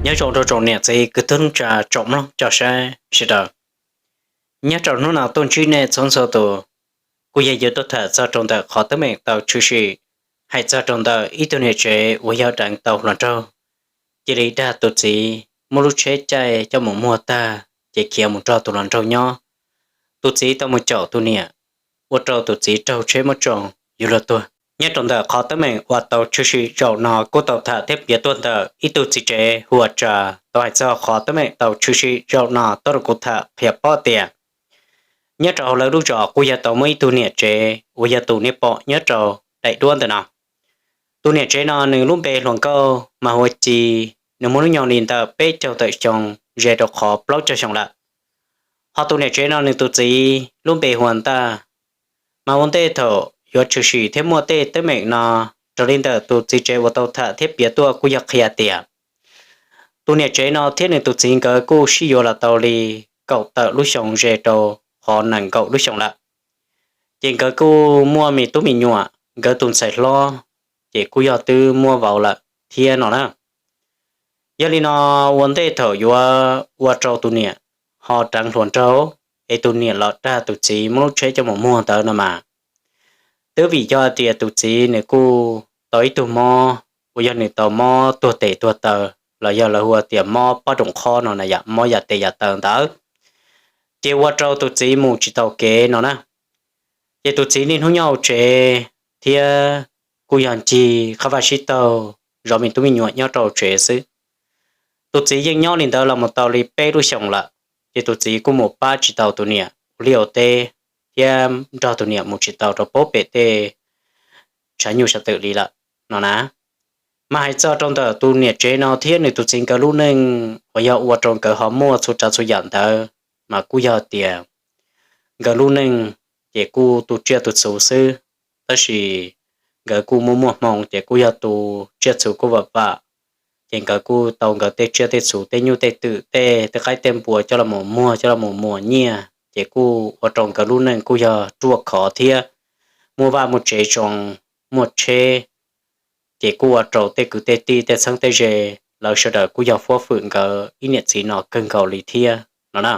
Nyob zoo rau tsoom niam txiv kwv tij neej tsa tsoom mloog coj saib sawv daws. Nyob rau hnub no tuaj ntsib nej txhua txhua tus, kuv yog yuav tuaj tham txog rau ntawm qhov teeb meem tau tshwm sim hais txog rau ntawm ib tug niam tsev uas yog deev tau hluas nraug, cia li dag tus txiv muab lub tsheb caij coj mus muag tag ces khiav mus nrog tus hluas nraug nyob. Tus txiv tau mus caum tus niam, ua rau tus txiv raug tsheb muab tsoo yuav luag tuag. Nyob rau ntawm qhov teeb meem uas tau tshwm sim zaum no kuj tau tham thiab piav tuaj ntawm ib tug txiv tsev hu ua Tsa tau hais txog qhov teeb meem tau tshwm sim zaum no tuaj rau kuv tham qhia paub tias nyob rau hauv lawv lub zos kuj yog tau muaj ib tug niam tsev uas yog tus niag pom nyob rau daim duab ntawm no. Tus niam tsev no nws lub npe hluas nkauj mas hu ua Ci, nws muaj hnub nyoog li ntawm peb caug tawm xyoo ze rau qhov plaub caug xyoo lawm. Ho tus niam tsev no nws tus txiv lub npe hu ua Ntaj. Mas ua ntej thaum yuav tshwm sim thiab muaj tej teeb meem no, raws li ntawm tus txiv tsev uas tau tham thiab piav tuaj kuj yog qhia tias tus niam tsev no thiab nws tus txiv nkawd kuj sib yuav los tau li kaum tawm lub xyoo ze rau qhov nees nkaum lub xyoo lawm. Ces nkawd kuj muaj me tub me nyuam, nkawd tus ntxhais hlob ces kuj yog twb muaj vauv lawm thiab no na. Yog li no, ua ntej thaum yuav ua rau tus niam ho deev hluas nraug, es tus niam los dag tus txiv muab lub tsheb coj mus muag ntawd no mas, twb vim yog tias tus txiv nws kuj tau ib tug mob uas yog nws tau mob tuag tes tuag taw, los yog lawv hu ua tias mob pob room qhob no na yom, mob yam tes yam taw ntawd, ces ua rau tus txiv mus tsis tau kev no na. Ces tus txiv niaj hnub nyob hauv tsev thiab kuj yog ncig qab vaj sib taug zov me tub me nyuam nyob rau hauv tsev xwb. Tus txiv yeej nyob li ntawd los mus tau li peb lub xyoos lawm, ces tus txiv kuj mus pab tsis tau tus niam ua liaj ua teb thiab nrog tus niam mus tsis tau rau pem tej tshav nyuj tshav twm li lawm no na. Mas hais txog rau ntawm tus niam tsev no thiab nws tus txiv nkawd lub neej uas yog ua rau nkawd ho muaj txhua tsav txhua yam ntawd, mas kuj yog tias nkawd lub neej ces kuj tu tsiaj tu txhuv xwb, tab sis nkawd kuj muaj muaj hmoo ces kuj yog tu tsiaj txhuv kuj vam vam. Ces nkawd kuj tau nkawd tej tsiaj tej txhuv tej nyuj tej twm tej tej qaib tej npua coj los mus muag coj los mus muas nyiaj, ces kuj ua rau nkawd lub neej kuj yog ruaj khov thiab muaj vaj muaj tsev zoo, muaj tsheb. Ces kuj ua rau tej kwv tej tij tej txheeb tej ze lawv sawv daws kuj yog fuab fwm nkawd ib niam txiv no kawg nkaus li thiab no na.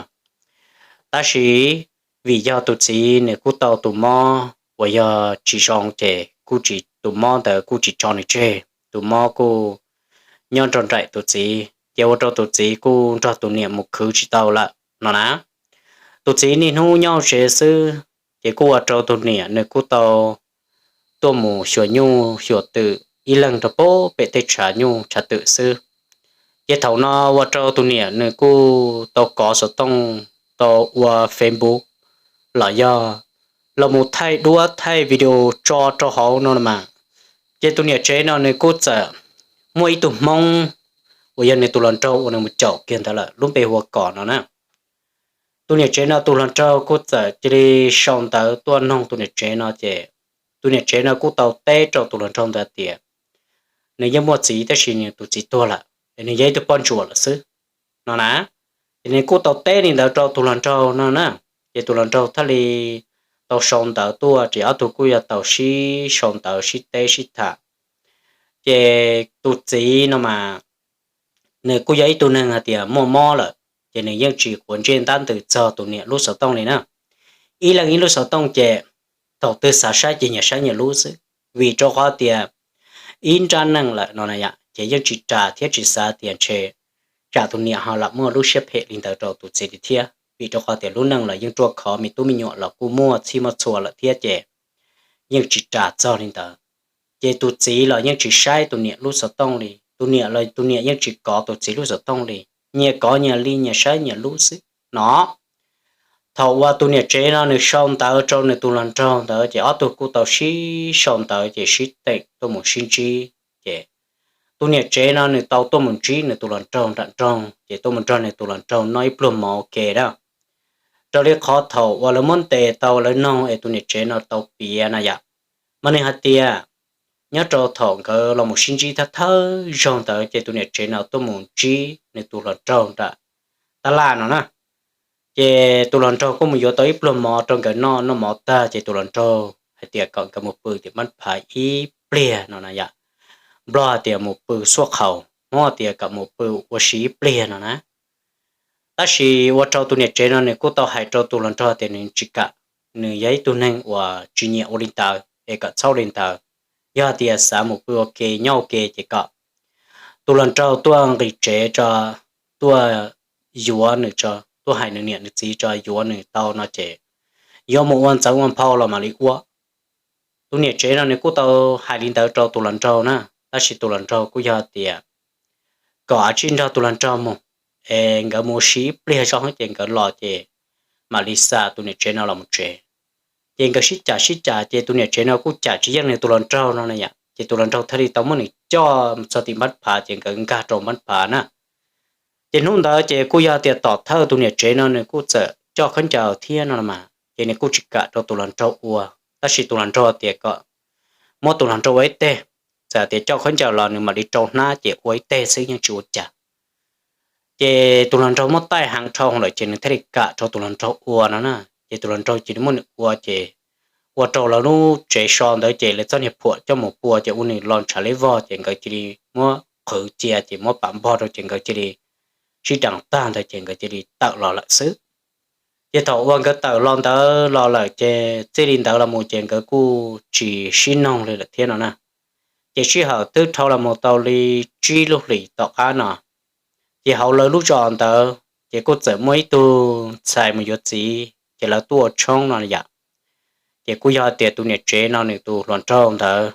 Tab sis vim yog tus txiv nws kuj tau tus mob uas yog tsis zoo ces kuj tsis, tus mob ntawd kuj tsis tso nws tseg, tus mob kuj nyob nrog nraim tus txiv, ces ua rau tus txiv kuj nrog tus niam mus khwv tsis tau lawm no na. Tus txiv niaj hnub nyob hauv tsev xwb, ces kuj ua rau tus niam nws kuj tau tuaj mus xyuas nyuj xyuas twm ib leeg rau pem tej tshav nyuj tshav twm xwb. Ces thaum no ua rau tus niam nws kuj tau kov xov tooj, tau ua Facebook los yog los mus thaij duab thaij video tso rau hauv no mas. Ces tus niam tsev no nws kuj txawm muaj ib tug Hmoob uas yog nws tus hluas nraug uas nws mus caum kiag ntawd lawm lub npe hu ua Kom no na. Tus niam tsev no tus hluas nraug kuj txawm cia li sau ntawv tuaj noog tus niam tsev no ces tus niam tsev no kuj tau teb rau tus hluas nraug ntawd tias nws yeej muaj txiv tab sis nws tus txiv tuag lawm, nws yog ib tug poj ntsuam lawm xwb no na. Ces nws kuj tau teb li ntawd rau tus hluas nraug no na. Ces tus hluas nraug thiaj li tau sau ntawv tuaj ces ob tug kuj yog tau sib sau ntawv sib teb sib tham. Ces tus txiv no mas nws kuj yog ib tug neeg hais tias muaj mob lawm, ces nws yeej tsis quav ntsej ntab ntws txog tus niam lub xov tooj li na. Ib leeg ib lub xov tooj ces thaum twg xav saib ces nyias saib nyias lub xwb, vim rau qhov tias ib nrab neej lawm no na yom, ces yeej tsis ras thiab tsis xav tias ntshe tsam tus niam ho lam muaj lub siab phem li ntawd rau tus txiv li thiab, vim rau qhov tias lub neej los yeej ruaj khov me tub me nyuam los kuj muaj txhij muaj txhua lawm thiab ces yeej tsis ras txog li ntawd. Ces tus txiv los yeej tsis saib tus niam lub xov tooj li, tus niam los tus niam yeej tsis kov tus txiv lub xov tooj li, nyias kov nyias li nyias saib nyias lub xwb no. Thaum uas tus niam tsev no nws sau ntawv rau nws tus hluas nraug ntawd ces ob tug kuj tau sib sau ntawv ces sib teem tuaj mus sib ntsib. Ces tus niam tsev no nws tau tuaj mus ntsib nws tus hluas nraug nram nroog ces tuaj mus nrog nws tus hluas nraug noj ib pluag mov ua ke na. Raws li qhov thaum uas lawv muab ntes tau lawv noog es tus niam tsev no tau piav na yom, mas nws hais tias nyob rau thaum nkawd los mus sib ntsib thawj thawj zaug ntawd ces tus niam tsev no tuaj mus ntsib nws tus hluas nraug nram tab laj no na. Ces tus hluas nraug kuj mus yuav tau ib pluag mov rau nkawd noj, noj mov tag ces tus hluas nraug hais tias kom nkawd mus pw tim npab phav ib pliag no na yom. Nplog hais tias mus pw xuaj qhaus, Hmoob hais tias kom mus pw ua si ib pliag no na. Tab sis ua rau tus niam tsev no nws kuj tau hais rau tus hluas nraug tias nws tsis kam, nws yog ib tug neeg uas tsis nyiam ua li ntawd es kom txhob ua li ntawd. Yog tias xav mus pw ua ke nyob ua ke ces kom tus hluas nraug tuaj nqis tsev tso, tuaj yuav nws tso, tuaj hais nws niam nws txiv tso yuav nws tau no ces yuav mus ua ntxeev ua nphau los mam li ua. Tus niam tsev no nws kuj tau hais li ntawd rau tus hluas nraug na, tab sis tus hluas nraug kuj yog tias kom av tsij nrog tus hluas nraug mus, es nkawd mus ua si ib pliag zoj ces nkawd los ces mam li xa tus niam tsev no los mus tsev. Ces nkawd sib cam sib cam ces tus niam tsev no kuj cam tsis yeej nws tus hluas nraug no na yom, ces tus hluas nraug thiaj li tau muab nws coj mus txog tim npab phav ces nkawd nkag rau npab phav na. Ces hnub ntawd ces kuj yog tias tom thawj tus niam tsev no nws kuj txawm coj khaub ncaws thiab no los mas, ces nws kuj tsis kam rau tus hluas nraug ua, tab sis tus hluas nraug tias kom muab tus hluas nraug ua ib teg, txawm tias coj khaub ncaws los nws mam li rau hnab ces ua ib teg xwb yeej tsis ua cas. Ces tus hluas nraug muab taij heev dhau lawm ces nws thiaj li kam rau tus hluas nraug ua no na. Ces tus hluas nraug cia li muab nws ua ces ua rau lawv lub tsev so ntawd ces lawv txoj niag phuam coj mus pua ces ua nws los ntshav li vog ces nkawd cia li muab qhwv cia ces muab pam npog rau ces nkawd cia li sib deev tag ntawd ces nkawd cia li tawm los lawm xwb. Ces thaum uas nkawd tawm los ntawd los lawm ces txij li ntawd los mus ces nkawd kuj tsis sib noog li lawm thiab no na. Ces sij hawm twb dhau los mus tau li tsib lub hlis tom qab no, ces hauv lawv lub zos ntawd ces kuj txawm muaj ib tug ntxhais mus yuav txiv ces lawv tuaj ua tshoob no yom. Ces kuj yog tias tus niam tsev no nws tus hluas nraug ntawd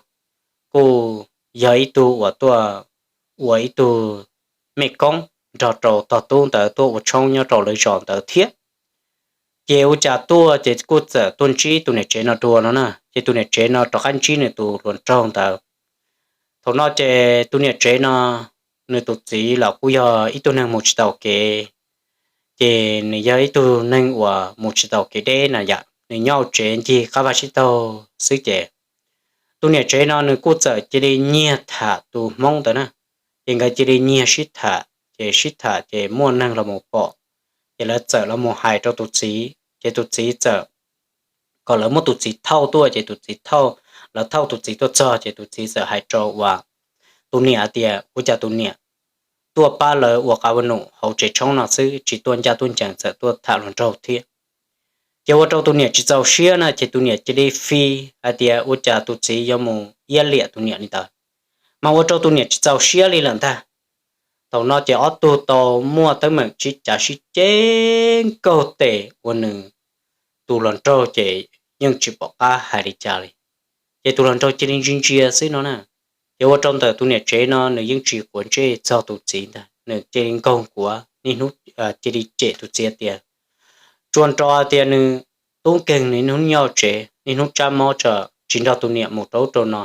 kuj yog ib tug uas tuaj ua ib tug mej koob nrog rau tog tub ntawd tuaj ua tshoob nyob rau lawv zos ntawd thiab. Ces ua cas tuaj ces kuj txawm tuaj ntsib tus niam tsev no dua no na, ces tus niam tsev no rov qab ntsib nws tus hluas nraug ntawd. Thaum no ces tus niam tsev no nws tus txiv los kuj yog ib tug neeg mus tsis taus kev, ces nws yog ib tug neeg uas mus tsis taus kev deb na yom, nws nyob hauv tsev ncig qab vaj sib taug xwb ces tus niam tsev no nws kuj txawm cia li nyiag tham tus hmoob ntawd na. Ces nkawd cia li nyiag sib tham ces sib tham ces muaj neeg los mus pom, ces lawv txawm los mus hais rau tus txiv ces tus txiv txawm kom lawv muab tus txiv thauj tuaj ces tus txiv thauj, lawv thauj tus txiv tuaj txog ces tus txiv txawm hais rau uas tus niam hais tias ua cas tus niam tuaj pab lawv ua qab ua num hauv tsev tshoob no xwb tsis tuaj ncaj tuaj ncees txawm tuaj tham hluas nraug thiab. Ces ua rau tus niam tsis txaus siab na ces tus niam cia li fi hais tias ua cas tus txiv yuav mus iab liam tus niam li ntawd, mas ua rau tus niam tsis txaus siab li lawm ntag. Thaum no ces ob tug tau muaj teeb meem sib cav sib ceg nkaug tes ua nws tus hluas nraug ces yeej tsis pom qab hais li cas li. Ces tus hluas nraug cia li ntsia ntsia xwb no na. Ces ua rau ntawm tus niam tsev no nws yeej tsis quav ntsej txog tus txiv ntag, nws cia li nkaug kuav niaj hnub, cia li cem tus txiv tias tsuas nrog tias nws tub nkeeg niaj hnub nyob tsev niaj hnub tsab mob tso, tsis nrog tus niam mus rau ub rau no,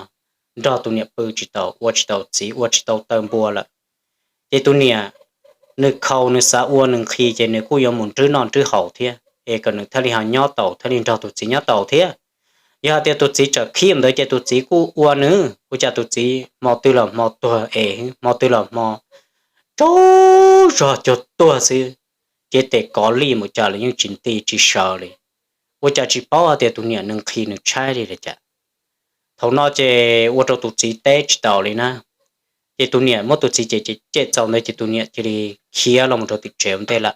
nrog tus niam pw tsis tau, ua tsis tau txiv, ua tsis tau taw npua lawm. Ces tus niam nws khaus nws xav ua nws nqhis ces nws kuj yuav mus nrhiav noj nrhiav haus thiab es kom nws thiaj li ho nyob taus thiaj li nrog tus txiv nyob taus thiab. Yog hais tias tus txiv tseem khib ntawd ces tus txiv kuj ua nws, ua cas tus txiv hmo twg los hmo tuag es, hmo twg los hmo tsaug zog cuag tuag xwb, cev tes kov lij mus cas los yeej tsis nti tsis sawv li. Ua cas tsis paub hais tias tus niam nws nqhis nws tshaib li lawm cas. Thaum no ces ua rau tus txiv teb tsis taus li na. Ces tus niam muab tus txiv cem cem txaus ntawd ces tus niam cia li khiav los mus rau tim tsev ua ntej lawm.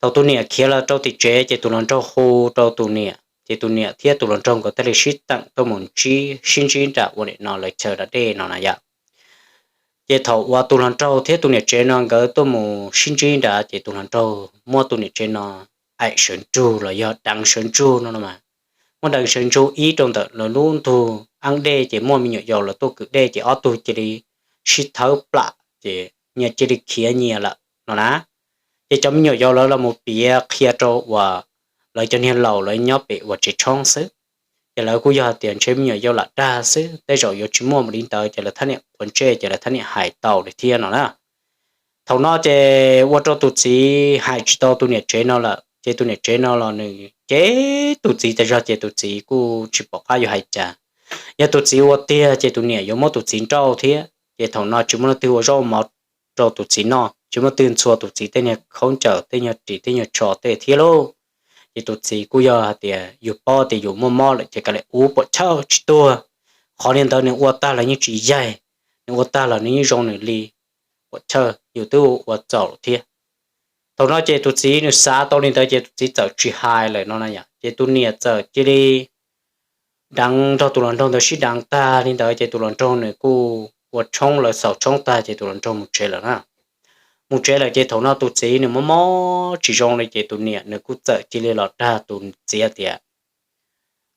Thaum tus niam khiav los rau tim tsev ces tus hluas nraug hu rau tus niam ces tus niam thiab tus hluas nraug nkawd thiaj li sib teem tuaj mus ntsib, sib ntsib nram ua nim no lawv chaw da dej no na yom. Ces thaum uas tus hluas nraug thiab tus niam tsev no nkawd tuaj mus sib ntsib nrad ces tus hluas nraug muab tus niam tsev no aim sawv ntsug los yog deev sawv ntsug no no mas, muab deev sawv ntsug ib rau ntawm lawv lub ntug ab dej ces muaj me nyuam yaus los tuaj kwm dej ces ob tug cia li sib thawb plam ces nyias cia li khiav nyias lawm no na. Ces cov me nyuam yaus lawv los mus piav qhia rau uas lawv cov niag laus lawv nyob pem uas tsev tshoob xwb. Ces lawv kuj yog tias ntshe me nyuam yaus lam dag xwb, tej zaum yuav tsis muaj mus li ntawd ces lawv thaj niam quav ntsej ces lawv thaj niam hais tau li thiab no na. Thaum no ces ua rau tus txiv hais tsis tau tus niam tsev no lawm ces tus niam tsev no los nws cem tus txiv tas zog ces tus txiv kuj tsis pom qab yuav hais cas. Yog tus txiv ua tiag ces tus niam yuav muab tus txiv nrauj thiab ces thaum no tsis muaj leej twg ua zaub mov rau tus txiv noj, tsis muaj leej twg ntxhua tus txiv tej niag khaub ncaws tej nyuag ris tej nyuag tsho tej thiab lauj. Ces tus txiv kuj yog hais tias yus paub tias yus muaj mob lawm ces kav liam ua puam chawj tsis tuag. Qhov li ntawd nws ua tag los yeej tsis yaig, nws ua tag los nws yeej zoo nws li, puam chawj yus twb ua txaus thiab. Thaum no ces tus txiv nws xav tau li ntawd ces tus txiv txawm tsis hais lawm no na yom, ces tus niam txawm cia li deev nrog tus hluas nraug ntawd sib deev tag li ntawd ces tus hluas nraug nws kuj ua tshoob lawv xaus tshoob tag ces tus hluas nraug mus tsev lawm na. Mus tsev lawm ces thaum no tus txiv nws mob mob tsis zoo li ces tus niam nws kuj txawm cia li los dag tus txiv tias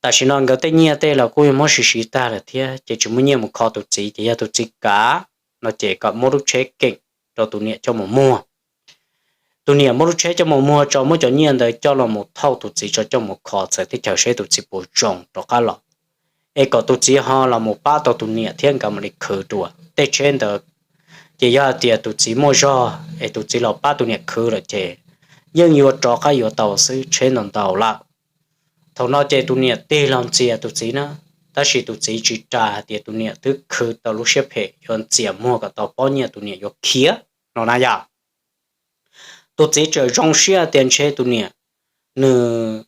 tam sim no nkawd tej nyiaj tej los kuj muab siv siv tag lawm thiab ces tsis muaj nyiaj mus kho tus txiv ces yog tus txiv kam no ces kom muab lub tsheb keem rau tus niam coj mus muag. Tus niam muab lub tsheb coj mus muag tso, muab cov nyiaj ntawd coj los mus thauj tus txiv tso coj mus kho txawv teb chaws seb tus txiv puas zoo rov qab los, es kom tus txiv ho los mus pab tau tus niam thiab nkawd mam li khwv dua. Tej tsheb ntawd ces yog hais tias tus txiv muaj zog es tus txiv los pab tus niam khwv lawm ces yeej yuav rov qab yuav tau xwb, tsheb ntau ntau lawm. Thaum no ces tus niam tig los ntxias tus txiv na, tab sis tus txiv tsis ras hais tias tus niam twb khwv tau lub siab phem yuav ntxias muag kom tau pob nyiaj tus niam yuav khiav no na yom. Tus txiv txawm zoo siab tias ntshe tus niam nws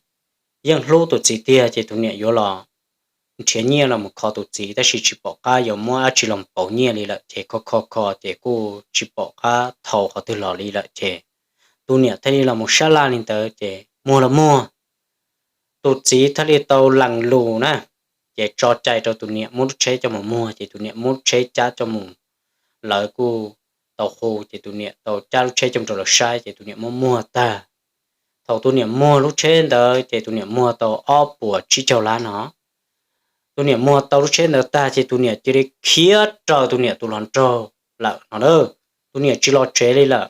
yeej hlub tus txiv tiag ces tus niam yuav los nrhiav nyiaj los mus kho tus txiv tab sis tsis pom qab yuav muab dab tsi los pauv nyiaj li lawm ces kho kho kho ces kuj tsis pom qab thau qhov twg los li lawm ces tus niam thiaj li los mus sab laj li ntawd ces muag los muag. Tus txiv thiaj li tau lees lus na, ces tso cai rau tus niam muab lub tsheb coj mus muag ces tus niam muab lub tsheb cab coj mus. Lawv kuj tau hu ces tus niam tau cab lub tsheb coj mus rau lawv saib ces tus niam muab muag tag. Thaum tus niam muag lub tsheb ntawd ces tus niam muag tau ob puas tsib caug lab no. Tus niam muag tau lub tsheb ntawd tag ces tus niam cia li khiav raws tus niam tus hluas nraug lawm no na. Tus niam tsis los tsev li lawm.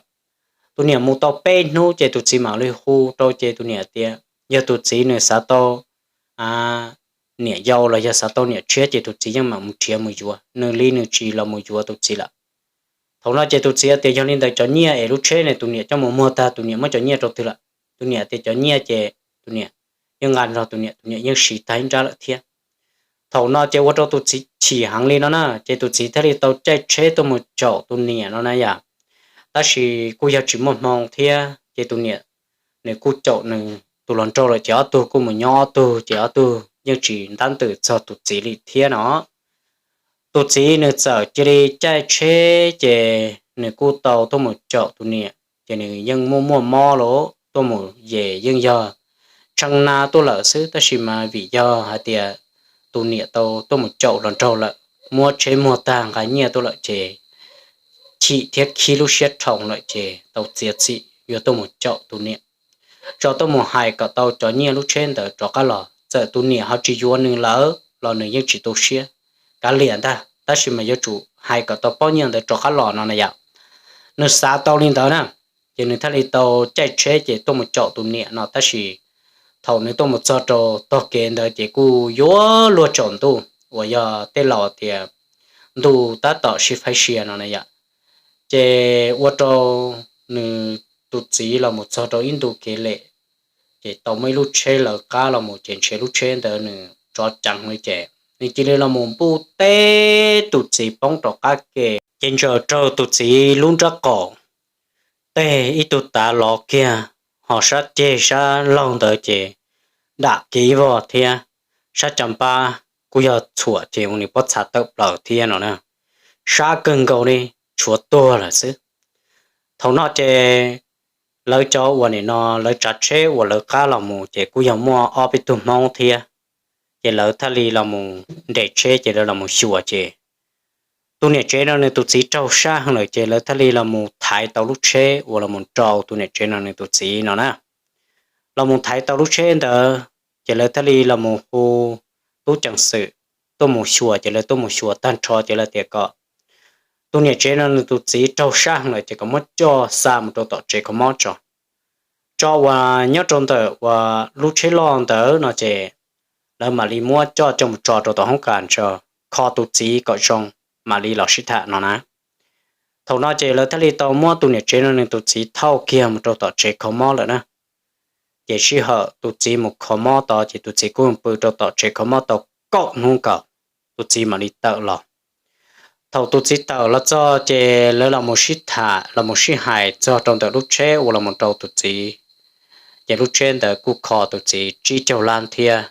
Tus niam mus tau peb hnub ces tus txiv mam li hu rau ces tus niam tias yog tus txiv nws xav tau niam yau los yog xav tau niam tshiab ces tus txiv yeej mam mus nrhiav mus yuav, nws li nws tsis los mus yuav tus txiv lawm. Thaum no ces tus txiv tias yog li ntawd cov nyiaj es lub tsheb ne tus niam coj mus muag tag tus niam muab cov nyiaj rau twg lawm? Tus niam tias cov nyiaj ces tus niam yeej nqa nrog tus niam, tus niam yeej siv tag ib nrab lawm thiab. Thaum no ces ua rau tus txiv chim heev li no na, ces tus txiv thiaj li tau caij tsheb tuaj mus caum tus niam no na yom. Tab sis kuj yog tsis muaj hmoo thiab ces tus niam nws kuj caum nws tus hluas nraug lawm ces ob tug kuj mus nyob ob tug ces ob tug yeej tsis ntab ntws txog tus txiv li thiab no. Tus txiv nws txawm cia li caij tsheb ces nws kuj tau tuaj mus caum tus niam, ces nws yeej muaj muaj mob los tuaj mus, ces yeej yog tshee na tuaj lawm xwb, tab sis mas vim yog hais tias tus niam tau tuaj mus caum hluas nraug lawm, muab tsheb muag tag nqa nyiaj tuaj lawm ces chim thiab khib lub siab dhau lawm ces tau txiav txim yuav tuaj mus caum tus niam, tso tuaj mus hais kom tau cov nyiaj lub tsheb ntawd rov qab los. Txawm tus niam ho tsis yuav nws lawm los nws yeej tsis tu siab, kav liam ntag, tab sis mas yuav tsum hais kom tau pob nyiaj ntawd rov qab los no na yom. Nws xav tau li ntawd na, ces nws thiaj li tau caij tsheb ces tuaj mus caum tus niam no, tab sis thaum nws tuaj mus txog rau tog kev ntawd ces kuj yuav luag tsaus ntuj uas yog tej laus tias ntuj tab tom sib faib sia no na yom. Ces ua rau nws tus txiv los mus txog rau ib ntu kev lem, ces tau muaj ib lub tsheb lawv qab los mus ces ntshe lub tsheb ntawd nws tsov ceev li ces nws cia li los mus npuj teb tus txiv poob rov qab ke, ces ntsaws raug tus txiv lub nrab qaum, teg ib tug tav lov kiag, ho sab ceg sab laug ntawd ces dam kiag ib vog thiab, sab caj npab kuj yog txhuam ces ua nws pob txha tawm plaws thiab no na, sab kawg nkaus li, tshuav tuag lawm xwb. Thaum no ces lawv cov uas nim no lawv tsav tsheb uas lawv qab los mus ces kuj yog muaj ob peb tug Hmoob thiab, ces lawv thiaj li los mus nres tsheb ces lawv los mus xyuas ces tus niam tsev no nws tus txiv raug sab heev lawm ces lawv thiaj li los mus thaiv tau lub tsheb uas los mus rau tus niam tsev no nws tus txiv no na. Los mus thaiv tau lub tsheb ntawd, ces lawv thiaj li los mus hu tub ceev xwm tuaj mus xyuas, ces lawv tuaj mus xyuas tag nrho ces lawv tias kom tus niam tsev no nws tus txiv raug sab heev lawm ces kom muab coj xa mus rau tom tsev kho mob tso. Tso uas nyob rau ntawm uas lub tsheb loj ntawd no ces lawv mam li muab coj coj mus tso rau tom hoob kas tso, kho tus txiv kom zoo, mam li los sib tham no na. Thaum no ces lawv thiaj li tau muab tus niam tsev no nws tus txiv thauj kiag mus rau tom tsev kho mob lawm na. Ces sij hawm tus txiv mus kho mob tod ces tus txiv kuj pw rau tom tsev kho mob tau kaum hnub nkaus, tus txiv mam li tawm los. Thaum tus txiv tawm los txog ces lawv los mus sib tham los mus sib hais txog rau ntawm lub tsheb uas los mus rau tus txiv. Ces lub tsheb ntawd kuj kho tus txiv tsib caug lab thiab.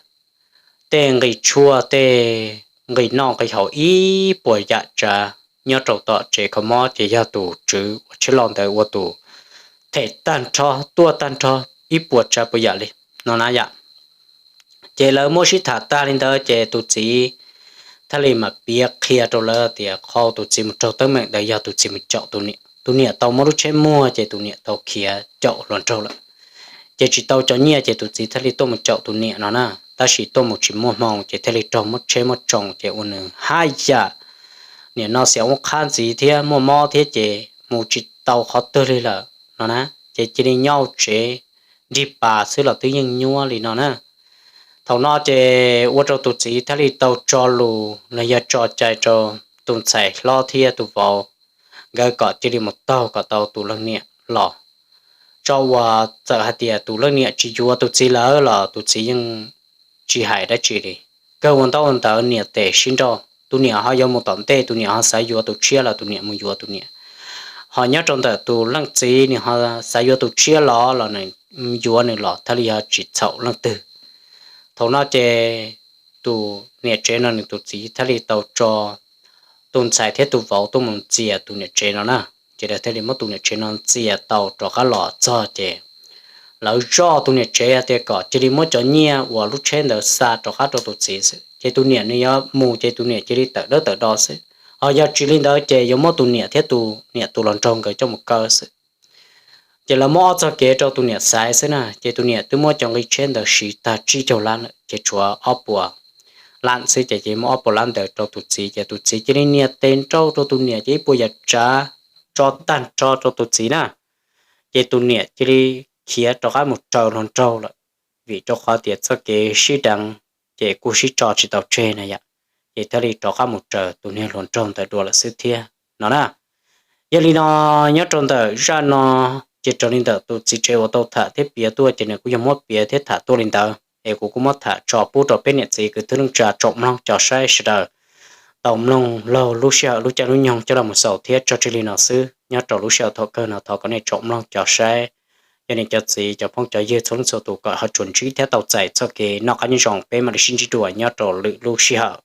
Tej nqi tshuaj, tej nqi noj nqi haus ib puas yam tsav nyob rau tom tsev kho mob ces yog tus tswv uas tsheb loj ntawd ua tus them tag nrho, tuaj tag nrho ib puas tsav puas yam li no na yom. Ces lawv muab sib tham tag li ntawd ces tus txiv thiaj li mam piav qhia rau lawv tias qhov tus txiv mus raug teeb meem ntawd yog tus txiv mus caum tus niam. Tus niam tau muab lub tsheb muag ces tus niam tau khiav caum hluas nraug lawm. Ces tsis tau cov nyiaj ces tus txiv thiaj li tuaj mus caum tus niam no na, tab sis tuaj mus tsis muaj hmoo ces thiaj li raug muab tsheb muab tsoo ces ua nws haj yam, niam no xiam ua qhab ntxiv thiab muaj mob thiab ces mus tsis tau qhov twg li lawm no na. Ces cia li nyob tsev nrig pas xwb los twb yeej nyuaj li no na. Thaum no ces ua rau tus txiv thiaj li tau tso lus los yog tso cai rau tus ntxhais hlob thiab tus vauv, nkawd kom cia li mus taug kom tau tus leej niam los. Tso uas txawm hais tias tus leej niam tsis yuav tus txiv lawm los tus txiv yeej tsis hais dab tsi li. Kawg ua ntaub ua ntawv niam tes sib nrauj, tus niam ho yuav mus tom ntej, tus niam ho xav yuav tus tshiab los tus niam mus yuav tus niam. Ho nyob rau ntawm tus leej txiv nws ho xav yuav tus tshiab los los nws yuav nws los thiaj li yog tsis txhaum leej twg. Thaum no ces tus niam tsev no nws tus txiv thiaj li tau tso tus ntxhais thiab tus vauv tuaj mus ntxias tus niam tsev no na. Ces lawv thiaj li muab tus niam tsev no ntxias tau rov qab los txog ces lawv zoj tus niam tsev hais tias kom cia li muab cov nyiaj uas lub tsheb ntawd xa rov qab rau tus txiv xwb, ces tus niam nws yuav mus ces tus niam cia li tawm dawb tawm do xwb. Ho yog tsis li ntawd ces yuav muab tus niam thiab tus niam tus hluas nraug nkawd coj mus kaw xwb. Ces lawv muab ob txoj kev rau tus niam xaiv xwb na, ces tus niam twb muab cov nqi tsheb ntawd siv tag tsib caug lab lawm ces tshuav ob puas lab xwb ces cia li muab ob puas lab ntawd rau tus txiv ces tus txiv cia li nias tes nrauj rau tus niam ces ib puas yam tsav tso tag nrho rau tus txiv na. Ces tus niam cia li khiav rov qab mus raws hluas nraug lawm, vim rau qhov tias txoj kev sib deev ces kuj sib tso tsis tau tseg na yom. Ces thiaj li rov qab mus raws tus niag hluas nraug ntawd dua lawm xwb thiab no na. Yog li no, nyob rau ntawm zaj no ces raws li ntawm tus txiv tsev uas tau tham thiab piav tuaj ces nws kuj yog muab piav thiab tham tuaj li ntawd es kuv kuj muab tham tso pub rau peb niam txiv kwv tij neej tsa tsoom mloog cov saib sawv daws tau mloog laug lub sij hawm lub caij lub nyoog coj los mus xaus thiab tso tseg li no xwb. Nyob rau lub sij hawm thaum kawg no thov kom nej tsoom mloog cov saib, cov niam cov txiv cov phooj cov ywg txhua leej txhua tus kom ho tsuas ntsib thiab tau txais txoj kev noj qab nyob zoo, peb mam li sib ntsib dua nyob rau lwm lub sij hawm.